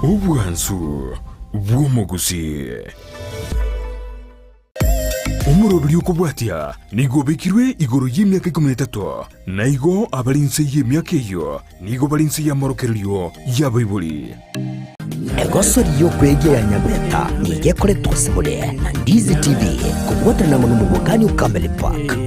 Obwansu bw'omogusii. Omoroberi okobwatia nigo obekirwe igoro y'emiaka ikomi na etato, na igo abare inse y'emiaka eyio nigo bare inse y'amorokererio y'abaibori. Egosori y'okwegia ya Nyabeta nigo ekoretwa ase more na Ndizi TV kobwatanana amo n'omobokani o Camel Park.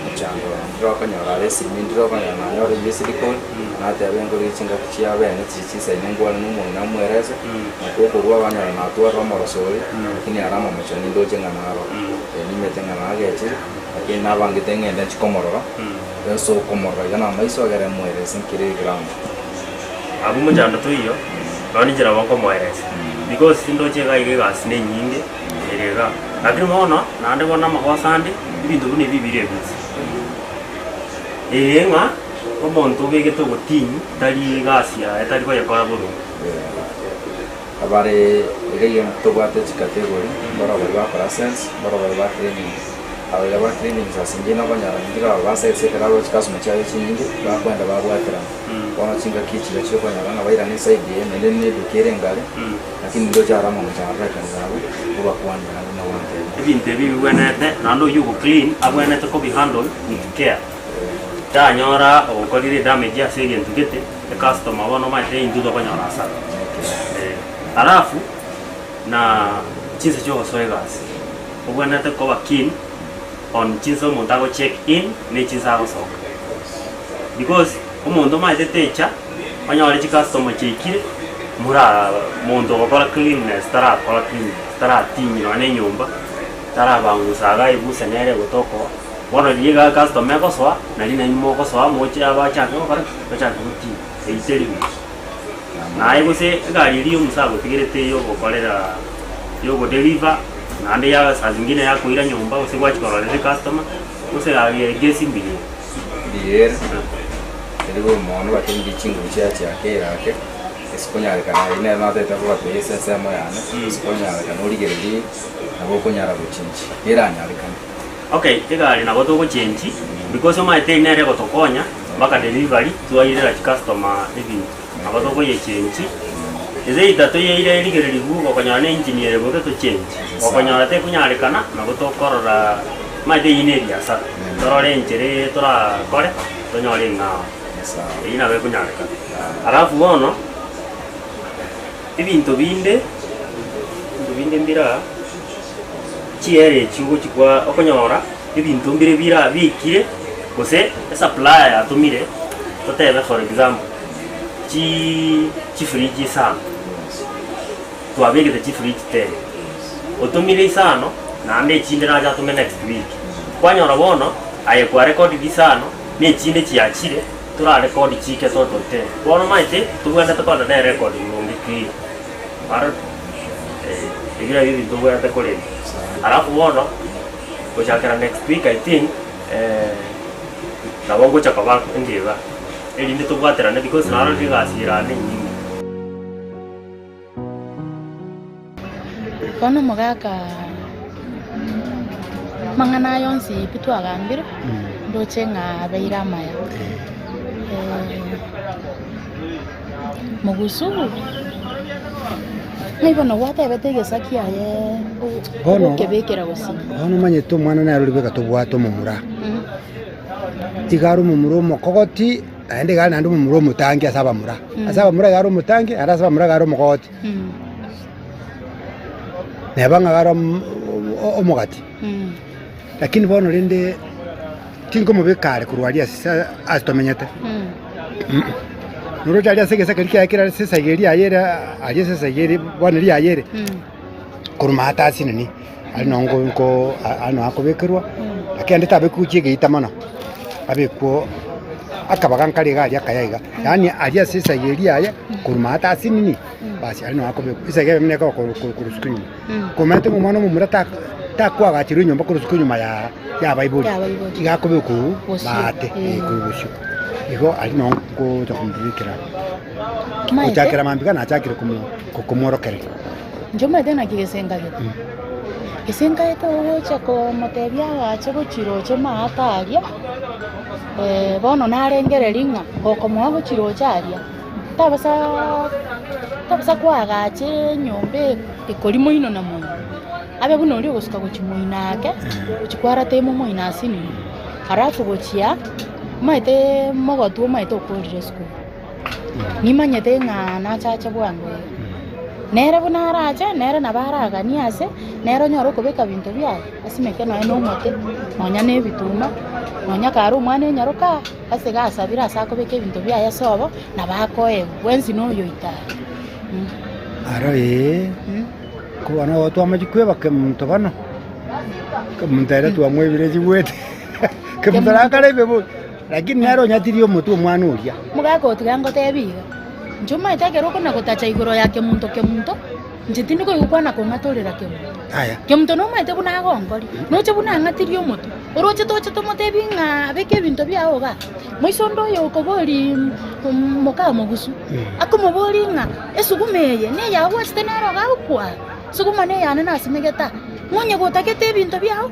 Mochando ndire okonyora are esimi ndire okonyora nanyore missed call, nateba engori chingaki chia bene chiria chisaine nkwane na omong'ina amoerese, nakwo okorwa okonyora natwarire omoroso oria, lakini aro amamocho nindoche ng'a naro, nimanyete ng'a nagechire, lakini nabangete ng'ende nchie komorora, ase okomorora iga na amaiso egere moerese nkere eground. Abwo mochando toiyo, nonya ninche nabo nkomoeresa, because tindoche iga iga egasi na enyinge. Ere iga. Lakini bono, naende bono amagoso ande, ebinto buna ebi bire ebinse. Eye ng'a omonto obegete ogotinyi tari egasi yaye tari koyekora boronge. Abare iga iga tobwate chicategory, mbaro baria bakora sales, mbaro baria ba cleaning. Aba iga ba cleaning saa zingine okonyora intwe aba ba sales ekero abarwa chikasoma chiaye chinyinge, bakoenda babwaterana. Bono chingaki echi iga chiokonyora ng'a bairane eside eye naende ne eduka ere engare. Lakini ndoche aro amagocho arorekane abwo, obakwane naende nogwantebi. Ebinto ebi bibwenerete, naende oyio ogo clean abwenerete kobi handle with care. Tanyora ogokorire edamage ase egento gete, ecustomer bono omanyete intwe tokonyora hasara. Eh, alafu na chinsa chia ogosoa egasi, obwenerete koba keen on chinsa omonto ago check in na echinsa agosoka. Because omonto omanyete techa. Onyore chicustomer chiaikire, mura monto ogokora cleanliness tarakora cleanliness, taratinyia nonya na enyomba, tarabangusa iga aiguse nere egotoka oo, bono riria iga ecustomer egosoa, nari nainwe mogosoa moche abachake gokora ki? Bachake gotinyia, eyio teri buya. Naye gose egari eria ya omusa agotigerete yogokorera yogodeliver, naende ya saa zingine yakoira nyomba gose gwachia kororera ecustomer, gose egari eye gesi mbuya ere. Mbuya ere. Erio bono bakenyirie chinguru chia chiake ake, ase konyarekana ayio nere natete kobatebia ase ensemo yane, ase konyarekana origererie nabo okonyara gochenchi, neranyarekane. Okay, egari nabo togochenchi, because omanyete eyio nere egotokonya mpaka delivery twairera chicustomer ebinto, nabo tokoyechenchi, is either toyeire erigererigwe gokonyora na engine ere bobe tochenchi, gokonyora tekonyarekana nabo tokorora omanyete eyio na ebiasara, torore enchera torakore. Tonyore eng'ao, eyio nabo ekonyarekana. Alafu bono, ebinto binde, ebinto binde mbire aa, chiere echi ogochi kwa okonyora, ebinto mbire bira biikire, gose esupplier yatomire, totebe for example, chiiii chifridge isano, twabegete chifridge ten, otomire isano, naende echinde nache atome next week. Kwanyora bono, aye kwarecordire isano, na echinde chiachire. Torarekodi chike totote. Bono omanyete tobwenerete kogenda na erekodi boronge clean. Kwarora? Eh, ebio nabio ebinto obwenerete korenda. Alafu bono, gochakera next week I think, nabo ngocha koba ngeba, erinde tobwaterane because narorire egasi ere ane enyinge. Bono omogaka amang'ana aya onsi pi twagambire, ndoche ng'a abeire amaya. Mogusu, ng'ai bono gwatebete egesa kiaye Bono ogokebekera gosinya? bono omanyete omwana nere oria bweka tobwate omomura, iga are omomura omokogoti. Naende iga are naende omomura omotangi ase abamura, ase abamura iga are omotangi, naende ase abamura iga are omogoti. Neba ng'a iga are omogati, lakini bono rende tinkomobeka are korwa aria ase ase tomenyete Noroche aria ase egesaku keria kiaye kere ase esaiga eria yaye ere aria ase esaiga eria bono eria yaye ere, korwa maate asinini, aria noo nko nko aria noo akobekerwa, lakini ande tabekwa gochia egeita mono, abekwo akabaga nkare iga aria akaya iga, yaani aria ase esaiga eria yaye, korwa maate asinini, basi aria noo akobekwa, esaiga eyemo nigo ekoba korwa korwa korwa isiko nyuma. Komanyete ng'a omwana omomura ta takoagacherwa enyomba korwa isiko nyuma ya ya abaibori, Y'abaibori. iga akobekwa korwa Bosio, maate, eh. eh, korwa bosio. Igo aria noo ngocha komobekera. Omanyete? Gochakera mambia iga nachakire komo komworokereria. Inche omanyete naki gesenkagete? Gesenkagete ogocha komotebia agache gochiroche maate aria, bono narengereria ng'a gokomoa gochiroche aria, tabasa tabasa koagacha enyomba ekori moino na moino, abe buna oria ogosuka gochia moino ake, gochia kwarata ime omoino asinini, alafu gochia omanyete mogotu omanyete okorire esukuru. Nimanyete ng'a nachache bwango iga. Nere buna arache, nere nabo araganie ase, nere onyore okobeka binto biaye, asimeke nonya na omote, nonya na ebituma, nonya kare omwana enyaroka, ase iga asabire ase akobeka ebinto biaye ase obo, nabo akoegwa, bwensi na oyoito aye. Aro ee, ko bono igo twamachia kweba kemonto bono, kemonto ere twamwebire chigwete, kemonto nakare ibe bo. Lakini nere onyatirie omotwe omwana oria. Omogaka oo tiga ngotebie iga, inche omanyete ekero okona gotacha igoro ya kemunto kemunto, inche tindi koigwa kong'atorera kemunto. Aya. Kemunto nomanyete buna agonkoria, noche buna ang'atirie omotwe, oroche toche tomotebie ng'a beka ebinto biao igaa. Moiso onde oyo okoboria moka omogusu, akomoboria ng'a esuguma eye neyao gwachete nero igaa okwaa, esuguma neyane nasimegete aa, ng'onye gotagete ebinto biao.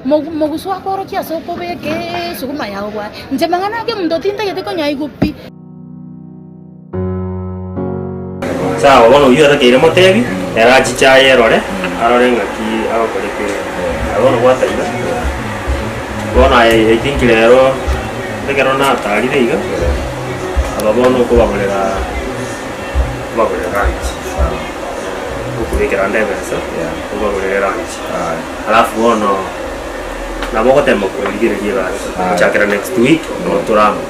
Mogusu akoorokia ase okobeka esuguma yao bwaye. Inche mang'ana ake omonto tintagete konyaigwa pi. Sawa, bono oyio otakeire motebi, ere achiche ayerore, arore ng'aki agokora ekere. Aye bono bwata iga, bono aye I think rero, ekero natarire iga, aba bono okobagorera okobagorera lunch. Okobekera ande ebesa, obagorere lunch. Alafu bono nabo ogotema korigereria egasi gochakera next week nabo tore amo.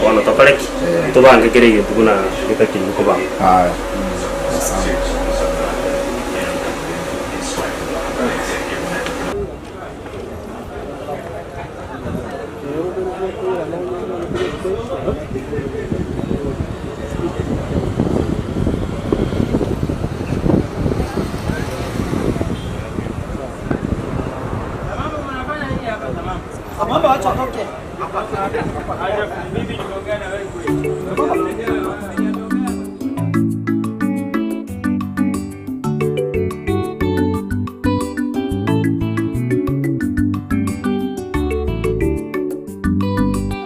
Bono tokore ki? Tobange kera egento buna getakeirwe kobangwa.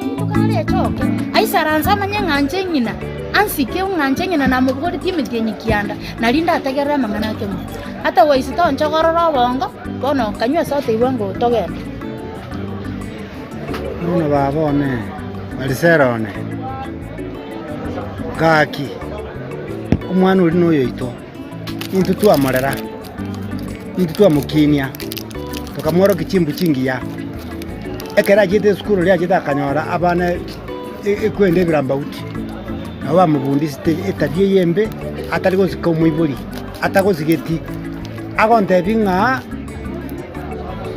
Rituko arechoke, aisaranse amanye ng'a inche ng'ina, ansike ng'a inche ng'ina namobogoretie emetienyi kianda, nario ndategerere amang'ana ake mono. Otherwise tonchogorora obongo, bono kanywa ase otebiwa ng'a otogende. Bono baba one, Marisela one, gaki, omwana oria noyoito, intwe twamorera, intwe twamokinia, tokamworokia chimbu chingiya. Ekero achiete esukuru riria achiete akanyora abana ekwenda ebirambauti, nabo bamobundisete etabia eye embe, atari gosika omoibori, atagosigeti, agontebia ng'a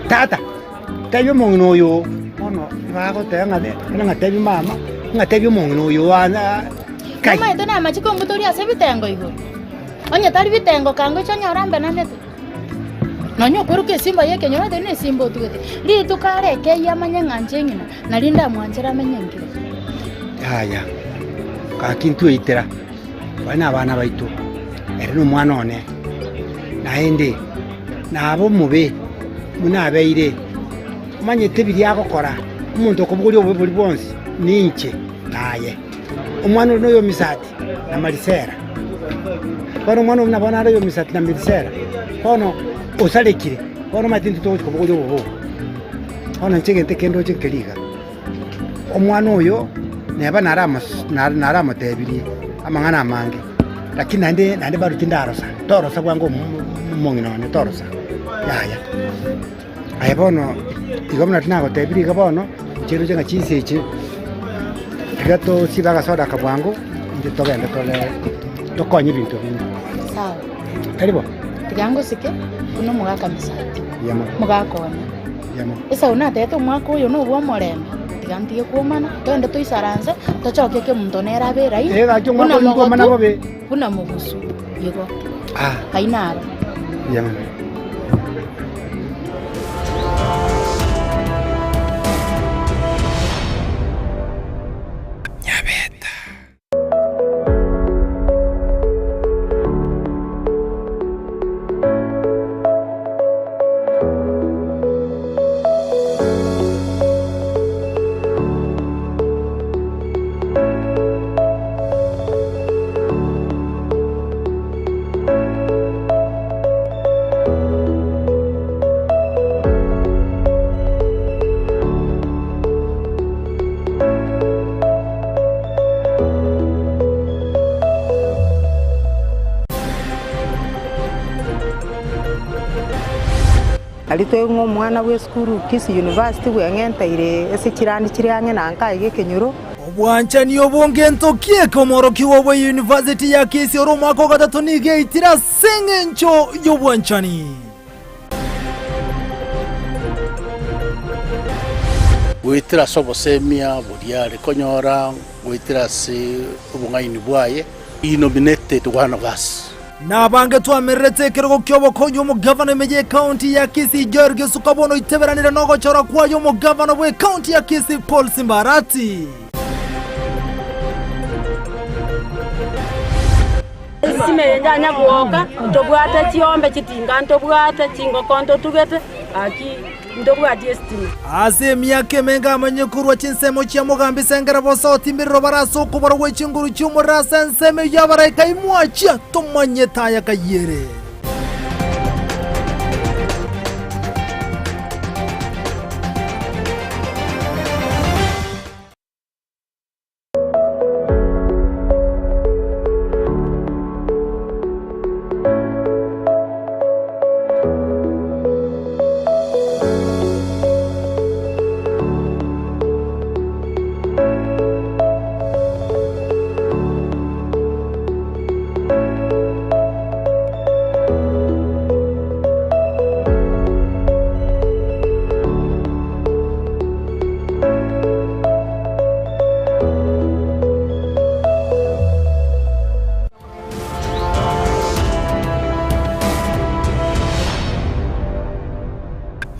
tata, tebia omong'ina oyo bono. Bagoteba ng'a buna ng'atebi mama, ng'atebi omong'ina oyo one kai. Nomanyete namachiko mbutorie ase ebitengo igoro? Onye tari bitengo kangocha onyore ambenanete. Nonya okweruka esimba y'ekenyoro otari na esimba otugete, rituko arekeyie amanye ng'a inche ng'ina, nario ndamwanchere amenye nkire. Yaya, gaki ntweitera, baria na abana baito, ere nomwana one, naende nabe omobe buna abeire. Omanyete biria agokora, omonto okobogoria obobe boria bwonsi ninche, naye. Omwana oria noyo Misati na Marisera. Bono omwana oria nabo nare oyo Misati na Marisera, bono osarekire, bono omanyete intwe togochia kobogoria obobe obo. Bono inche egento ekende ndoche nkeri iga, omwana oyo neba nare amos nare naramotebirie amang'ana amange, lakini naende naende bado tindarosa, torosa bwango omo omong'ina one torosa, yaya. Aye bono, igo buna tinagotebirie iga bono, inche ndoche ng'a chinsa echi, tiga tosibe agasoda aka bwango, intwe togende tore tokonye ebinto binde. Sawa. Tari bo? Tiga ngosike buna omogaka Misati, Mbuya mono, omogaka one. mbuya mono. Esau natebete omwaka oyo nobwa omorembe, tiga ntige kwomana, togende toisaranse, tochoke kemonto nere abe eraini, Eh, gaki omwaka buna oyo nkwomana mogotu, bobe. buna mogusu, igo. Ah, Kai naro. mbuya mono. Nyabeta. Aria twaigwa ng'a omwana bw'esukuru Kisii University bweng'enteire ase chirandi chire ang'e na nka iga ekenyoro. Obwanchani obo ngento ki eke omworokigwa bwe University ya Kisii ore omwaka o gatato nigo eitire ase engencho y'obwanchani. Goetera ase obosemia boria are konyora goetera ase obong'aini bwaye, he nominated one of us. Nabange twamererete ekerogo ki'obokonyi omogavana ime y'ecounty ya Kisii Joel Gesuka bono oiteberanire nogochora kwaye omogavana bw'ecounty ya Kisii Paul Simbarati. Esime eye yanya gwoka, ntobwate chiombe chitinga ntobwate, chingoko ntotugete, gaki ntobwati esitima. Ase emiaka emenge amanye korwa chinsemo chia Mogambi Sengera bosa otimbirero bare ase okobora gwe chinguru chi'omorero ase ensemo eyio abaraika imwachia tomanyete aya kayiere.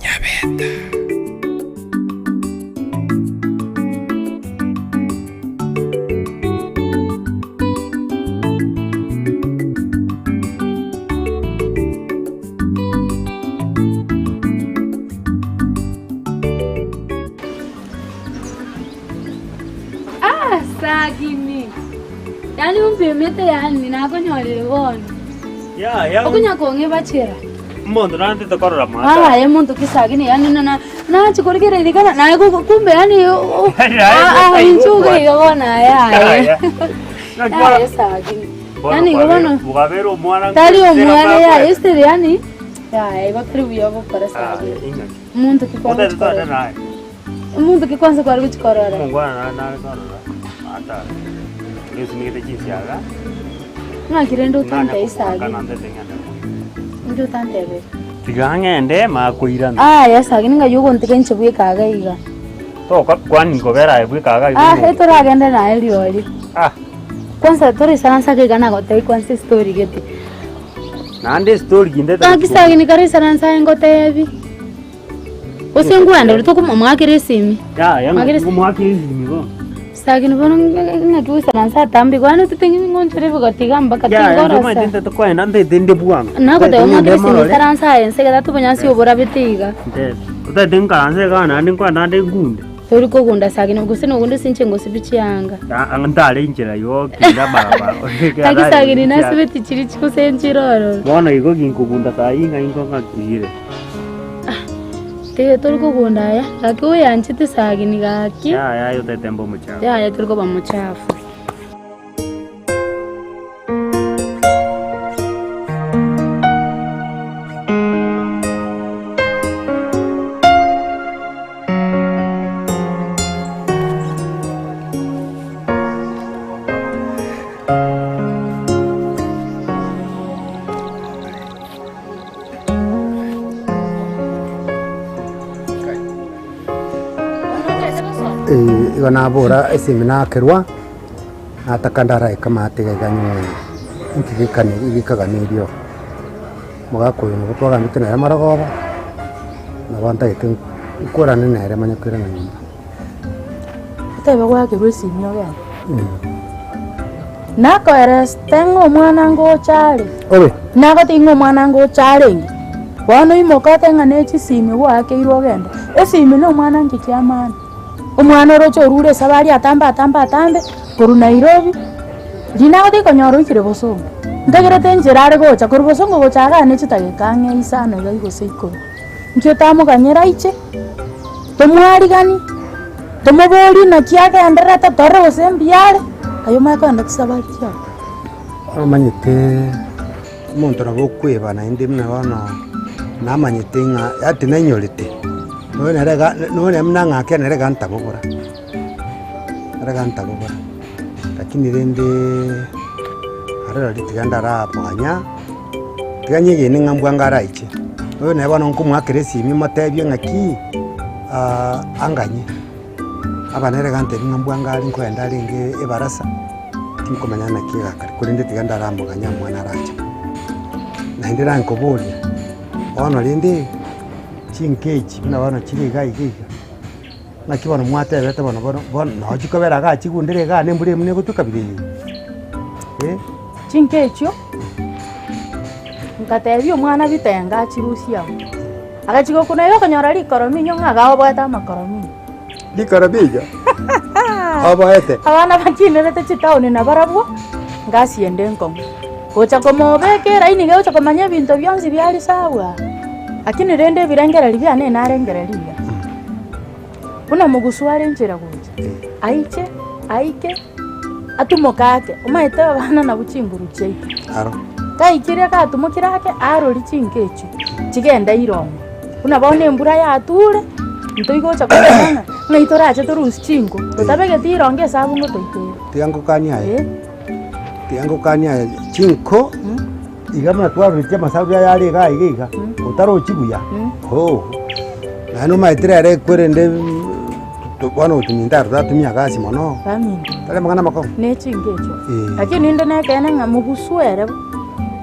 Nyabeta. Ah, Sagini. Yaani umpimete yaani nakonyorire bono. Ya, ya. Okonya kong'ebachera. Omonto nantete korora mata. Aye monto ki Sagini yaani na na nachikorigereria kana naye ku- kumbe yaani o- Yaani ah, ah, igo inche kwa- iga bono aye aye. Aya. Aye Sagini. Bono Yaani igo bono bwabera omwana tari nkoisera omwana bakwe. yaye still yaani yaye igo tari buya gokora Sagini. Ah, ing'aki. Omonto ki Otete twate kwagochikorora? naye. Omonto ki kwanza kware gochikorora? Omongwana nare nare korora. Ata. Osimegete chinsiaga. Ng'aki rende Ng'anya otantebie kogoaka Sagini? nantete ng'ende. Inki otantebie? Tiga ng'ende makoirana. Aya Sagini ng'ai ogontiga inche bweka iga iga. Toka kwani nkobera aye bweka iga Ah, iga. etoragende naye riori. Ah. Kwanza torisaransa iga nagotebia kwanza estory gete. Naende estory kinde Gaki sagini karisaransa aye ngotebi. Gose ngwende ore tokomwakera esimi. Yaya Mwakera esi- ngomwakera esimi bono. Sagini bono ng'aki goisaransa atambe igo yaani ting'onchora ebigoti iga mpaka Yaya tingorosa. ndomanyete ntaete koenda ntaete inde bwango. Nagoteba Ntaete omwakere ng'ende esimi morore. isaransa aye nse egere tobonyansi oborabete iga. Ntebi. Otaete nkaranse igaa naende nkoenda ande ngunde. Tori kogunda sagini gose nogunde ase inche ngosibia chianga. Ang'e ntare inchera igo kinde barabara. Gaki sagini nasibeti chiria gose nchire ororo. Bono igo ginkogunda saii ng'ai nkong'akire. Tiga tori kogunda aya, gaki oyanchete sagini gaki. Yaya aye otaete mbe omochafu. Yaya tori koba mochafu. Igo nabora esimi nakerwa, nataka ndaraika amate iga iga nywe inki gekani gekaganerio. Omogaka oyo nabo twagambete nere amarogoba, nabo ntagete nkorane nere manye koirana nyomba. Otebe gwakerwa esimi ogende. Nakoeresete ng'a omwana ngocha are. Obe. Nagotebia ng'a omwana ngocha arenge. Bono imoka ote ng'a ne chisimi gwakeirwe ogende. Esimi na omwana nki kiamani? Omwana oroche orure esabari atambe atambe atambe, korwa Nairobi, riria nagotebia konyora oikire bosongo. Ntegerete enchera are gocha, korwa bosongo gocha igaa ne chidageka ang'e isano iga gose ikomi. Inki otamoganyera aiche, tomwarigani, tomoborie naki agendererete torore gose mbuya are, aye omanye kogenda chisabari chiago. Omanyete omonto nabo okweba naende buna bono namanyete ng'a ati nainyorete, nonya nere iga nonya buna ng'ake nere iga ntabobora, nere iga ntabobora. Lakini rende aroro tiga ndaraboganya. Tiga nyegene ng'a mbwango araiche, oyo nere bono nkomoakera esimi motebie ng'aki anganye, aba nere iga antebie ng'a mbwango are nkoenda arenge ebarasa, tinkomanya naki egakare korende tiga ndaramoganye omwana arache. Naende nankoboria, bono rende chinka echi buna bono chire iga iga iga, naki bono mwatebete bono bono bono noo chikobera igaa chigundire igaa na embura buna egotwa kabira eye eh. Chinka echio, ngatebia omwana bitenga achirusie abwo. Agachia gokuna iga okonyora rikorominyo ng'a iga oboete amakorominyo. Rikorominyo? Oboete? Abana bakinerete chitaoni nabarabwo, ngasi ende enkong'u. Gocha komobeka eraini iga gocha komanya ebinto bionsi biare sawa, lakini rende ebirengererio biane narengereria iga. Buna mogusu are nchera gocha, aiche, aike. Atumoke ake, omanyete abana nabwo chinguru chiaito. Aro. Kaikire gatumokire ake, arorie chinka echio, chigende irongo. Buna bono embura yature, ntoigocha komanya ng'a ng'ai torache torusie chinko, totabegeti irongo esabu ngotoitere. Tiga ngokanie aye, tiga ngokanie aye, chinko iga buna twaruretie amasabu aya are iga iga iga, otarochi buya, ooh, naende omanyete rero ekwerende. Bono gotuminta aro tatumia gasi mono, Baminto, tari amang'ana amakong'u. ne chinka echio. Eh. Lakini inde nekeene ng'a mogusu ere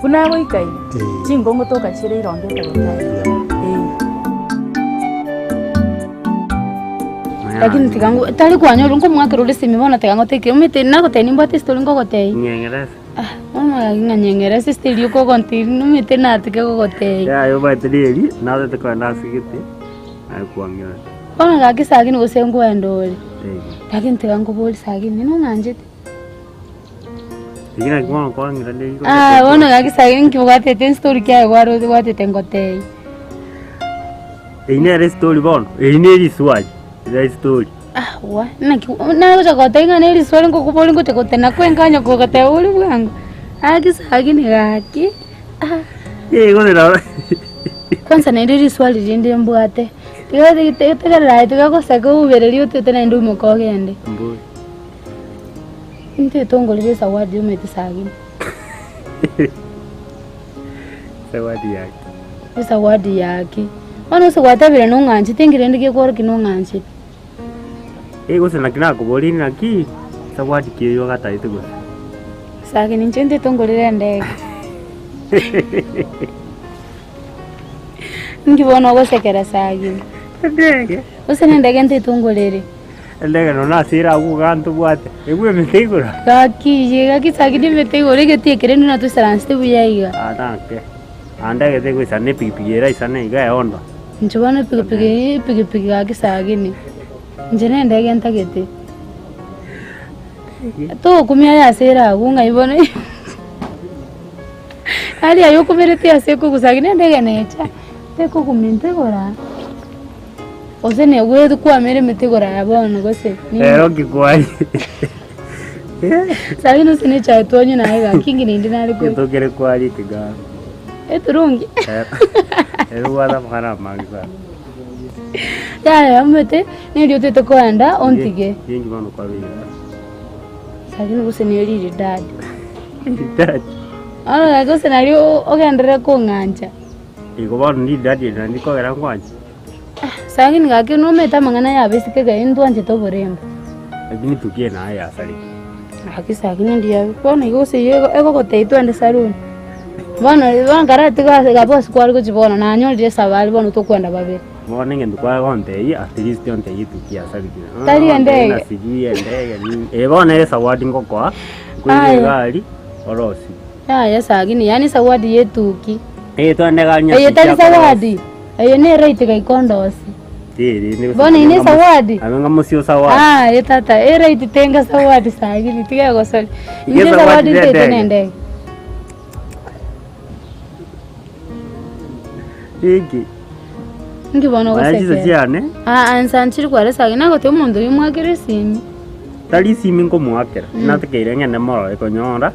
buna agoika iga, Eh. chinkongo toka chire irongo ekero kiaye. Eh. Lakini tiga ngo tari kwanyora nkomwakera ore esimi bono tiga ngotebie omanyete nagotebia nimbwate estori ngogotebia. Ng'eng'erese. Ah, bono ng'a nyeng'erese estori eria okogontebia nomanyete natike gogotebia. Yaya omanyete rieri, natete kogenda ase gete, naye kwang'ira. Bono gaki sagini gose nkoenda ore, lakini tiga nkoborie sagini nong'anchete? Ah, bono gaki sagini nki bwatete estori kiaye kwaro gwatete ngotebie. Eyio nere estori bono, eyio ne riswali, ere estori. Ah wa, naki nagocha gotebia ng'a ne riswali ngokoboria ngocha gotena kwenkanya kogoteba ore bwango, gaki sagini gaki ah. Kwanza naende riswali rinde mbwate. Tiga tegerera aye tiga goseka oubererie otete naende oimoke ogende. Mbori. Intwe tongorere esawadi omanyete sagini. Esawadi yaki. Esawadi yaki. Bono ase gwatebire nong'anchete inki rende gekworokia nong'anchete? Eh gose naki nakoboria naki zawadi ki eyio ogataete gose? Saki ninche ntete ongorere endege. Inki bono ogosekera Saki? Endege? Gose nendege ntete ongorere. Endege nonya ase ere agwo iga ntobwate, egwe emete igoro. Gaki iye, gaki Saki nemete igoro egetii ekere rende natoisaransete buya iga. Ah danke. Naende egete egoisana epikipiki eraisane iga eHonda. Inche bono epikipiki epikipiki gaki Sakini, inche nendege ntagete. Togokumia aye ase ere agwo ng'ai bono aria aye okumereti ase ekogusa lakini endege necha, tekogumia ntegora gose negwetu kwamera emete igoro aya bono gose nini. Ero nkikwani. Sakini gose ne echae twanywa naye gaki inki naende nare kori. Egento kere kwari ekegago. Eturungi. Ero obwate amang'ana amange sana. Yaya omanyete, neri otete koenda ontige. Ringi bono kwabeire. Lakini gose neri ridadi. Ridadi. Bono gaki gose nario ogenderere kong'ancha. Igo bono ridadi eri naende rikogera nkwanche. Lakini gaki nomanyete amang'ana ya abesike iga ntwanchete oborembo. Lakini tukie naye yasareka. Gaki sakini ndiabe, bono igo gose eywo egogotebia twende saluni. Bono bono nkaratiga ase iga bonsi kware gochia bono nanyorire esabari bono tokwenda babere. Bono egento kware gontebia at least ontebie etuki yasarekire. Tari endege. Sijui endege nini. Eh bono ere esawadi ngokoa, nkoire Aya. egari orosie. Yaya sakini, yaani esawadi ya etuki. Eh twende egari Eye tari nyasuki akorosia. sawadi, eye ne right gaikondosia. Bono Bono ine zawadi. Abe ng'a zawadi. Ah, ye tata, era ititenga zawadi sagini, tiga gosori. Ige Inche zawadi zawadi ne ntete ndege. nendege. Inki? Inki bono Maya chiso ogosekera? chiane, Ah, ah, nsanchiri kware sagini, nagote omonto oyo mwakere esimi. tari esimi nkomoakera, natekeire ng'ende morore konyora,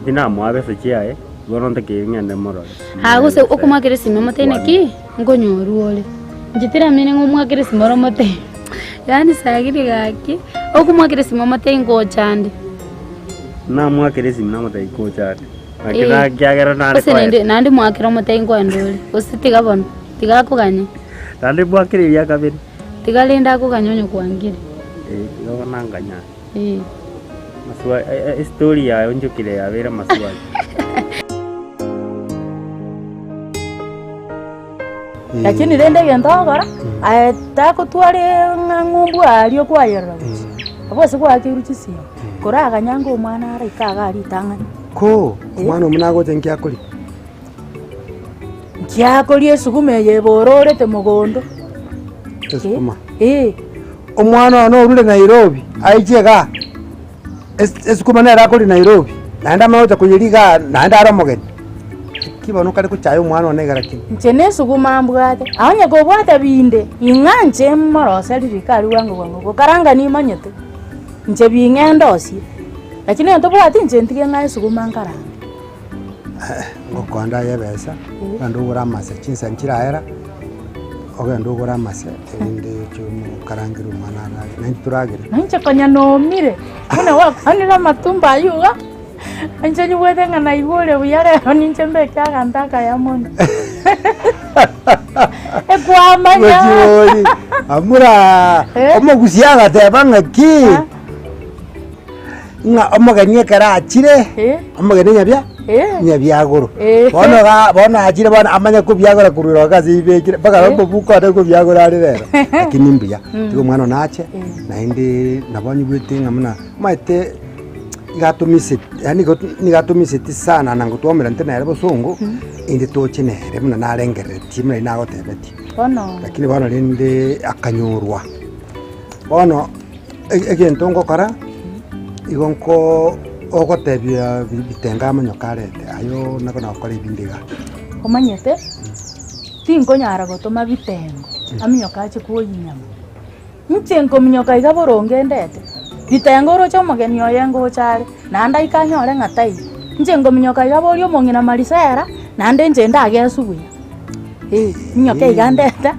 tinamoa besa chiaye, bono ntakeire ng'ende morore. Ah, gose okomwakera esimi omotebi naki, nkonyorwa ore. Inche tiramenya ng'a omwakere esimi ore omotebi, yaani sagini gaki, okomwakera esimi omotebi ngocha nde. Namwakera esimi namotebi ngocha ande, naki Eh. na ekiagera nare Gose naende koenda. naende mwakera omotebi nkoenda ore, gose tiga bono, tiga akoganye. Naende mwakera eria kabere. Tiga rende akoganye onye kwangire. Eh, tiga bono anganya. Eh. Maswali, estori yaye onchokire yabeire amaswali. Lakini rende egento ogokora, aye takotwara ng'a ng'umbu aria okwayerera gochia, abwo ase gwakeirwe chisimi, koraganya ng'a omwana araike iga aria ritang'ani. Koo, omwana omwe nagocha inki akoria? Nki akoria esuguma eye ebororete mogondo? Esukuma. Eh. Omwana one orure Nairobi aiche igaa, es- esukuma nere akoria Nairobi, naende amanye gocha koyeria igaa naende are omogeni. Ki bono okare gochaya omwana one iga lakini? Inche na esuguma mbwate, aye onye kobwate binde, ing'a inche moroseri riko aria bwango bwango, gokaranga nimanyete, inche bing'ende osie, lakini onye tobwati inche ntige ng'a esuguma nkarange. Ngokoa ndaye ebesa, ogende ogore amase, chinsa nchiraera, ogende ogore amase erinde oche omokarangere omwana aragere, naintwe toragere. Na inche konya nomire, buna gwakwanire amatumbo ayio iga, inche nyigwete ng'a naigure buya rero ninche mbeke aganto akaya mono. Ekwamanya. Gochibori, amura, Eh? omogusia agateba ng'aki, Ng'a omogeni ekero achire, omogeni nyabia nyabiagoro. Bono iga bono achire bono amanye kobiagora korwa iroka ase ibekire mpaka omobuko one kobiagora are rero. Lakini mbuya, tiga omwana one ache, naende nabo nyigwete ng'a buna omanyete iga atomiseti yaani igo nigo atomiseti sana na ngotwomerante nere bosongo, inde toche nere buna narengereretie buna riria nagotebetie. Lakini bono rende akanyorwa, bono. Egento ngokora, igo nkoo ogotebia bitenga amonyoka arete aywo nabo nagokora ebinde igaa. Omanyete, tinkonyara gotoma bitengo aminyoke ache kwoyia inyama. Inche nkominyoka iga boronge ndete, bitengo oroche omogeni oye ngocha are, naende aike anyore ng'a taiyo. Inche nkominyoka iga boria omong'ina Marisela, naende inche ndageswe buya, eh, minyoke iga ndete.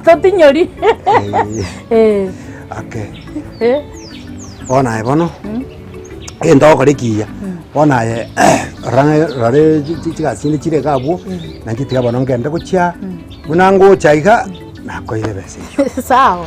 Totinyori. Eh. Okay. Eh. Bono aye bono, egento ogokora ekiya, bono aye rora ng'a rora chigasi chinde chire iga abwo, nainche tiga bono ngende gochia, buna ngocha iga, nakoire ebesa eywo. Sawa.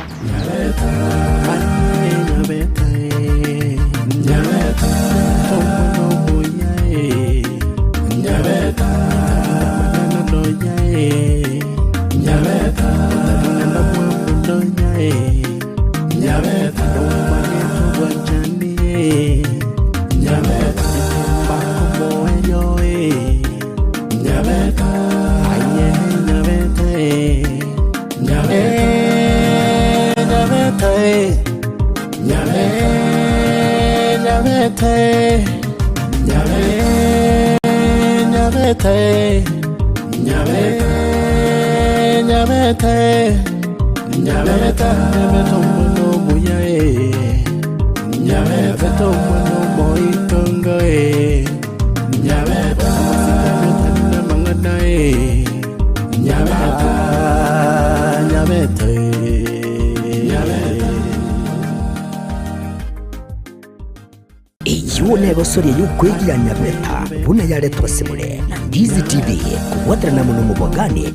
Nyabete, Nyabete, Nyabete, Nyabete, Nyabete, Nyabete, Nyabete omwana omuya eh. Nyabete omwana omoitongo eh. Nyabete amasikani otari namang'ana eh. Nyabete, Nyabete, Nyabete. Eyio negosoria y'okwegia Nyabeta buna yaretwa ase more na Ndizi TV kobwaterana amo nomobwagani.